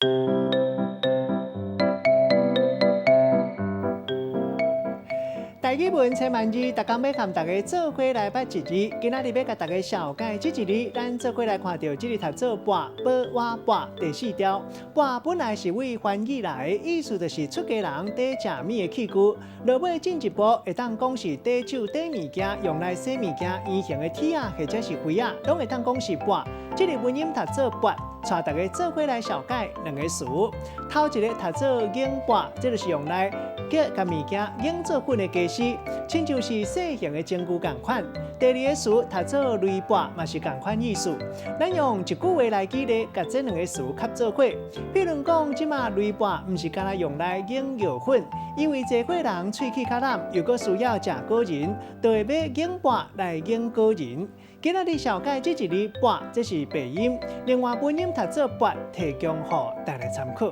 台語文千萬字，逐工欲佮大家做伙來捌一字。今仔日欲共大家紹介這一字，咱做伙來看著這個讀做跋，寶倚跋第四調。跋本來是為梵語來的，意思就是出家人綴食物的器具。落尾進一步會當講是綴手綴物件，用來洗物件圓形的鐵仔或者是圍仔，攏會當講是跋。這個文音讀做跋，帶大家做伙來紹介兩个詞。頭一个讀做研缽，這就是用來叫共物件研做粉的家私，親像是細型的蒸具仝款。第二个詞讀做擂缽，嘛是仝款意思。咱用一句話來舉例，共這兩个詞合做伙。比如講，這馬擂缽毋是干焦用來研藥粉，因為濟歲人喙齒較濫，又閣需要食果仁，就會買研缽來研果仁。今仔日紹介這一字跋，這是白音，另外文音讀做跋，提供予大家參考。